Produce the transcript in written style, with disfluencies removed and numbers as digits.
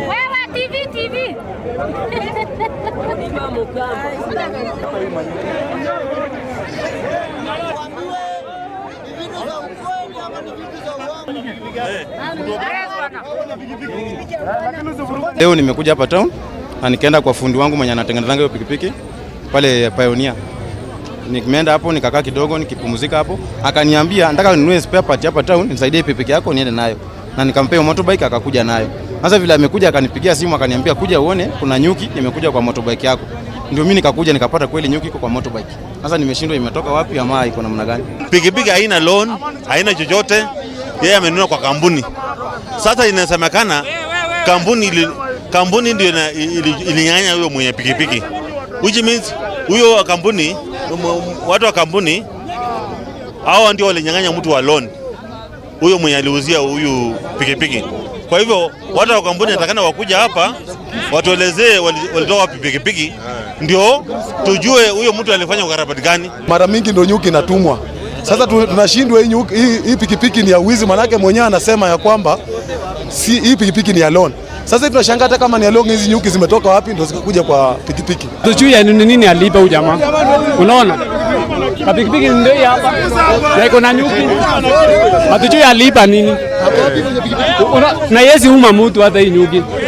Wewe TV TV. Leo nimekuja hapa town na nikaenda kwa fundi wangu mwenye anatengenezanga hiyo pikipiki pale Pioneer. Nimeenda hapo nikakaa kidogo nikipumzika hapo, akaniambia nataka ninunue spare part hapa town, nisaidie pikipiki yako niende nayo, na nikampea motorbike akakuja nayo. Sasa vile amekuja akanipigia simu akaniambia kuja uone kuna nyuki imekuja kwa motorbike yako. Ndio mimi nikakuja nikapata kweli nyuki iko kwa motorbike. Sasa nimeshindwa imetoka wapi ama iko namna gani? Pikipiki haina loan, haina chochote, yeye amenunua kwa kampuni. Sasa inasemekana kampuni ndio ilinyang'anya huyo mwenye pikipiki, which means huyo wa kampuni, watu wa kampuni hao ndio walinyang'anya mtu wa loan, huyo mwenye aliuzia huyu pikipiki. Kwa hivyo watu wa kampuni natakana wakuja hapa watuelezee walitoa wapi pikipiki, ndio tujue huyo mtu alifanya ukarabati gani. Mara mingi ndio nyuki inatumwa. Sasa tunashindwa hii pikipiki ni ya wizi, manake mwenyewe anasema ya kwamba si hii pikipiki ni ya loan. Sasa tunashangaa hata kama ni ya loan, hizi nyuki zimetoka wapi ndio zikakuja kwa pikipiki? Tujui ni nini alipa huyu jamaa. Unaona? Pikipiki ndio hii hapa. Na iko na nyuki. Hatujui alipa nini. Na yezi uma mtu hata hii nyuki.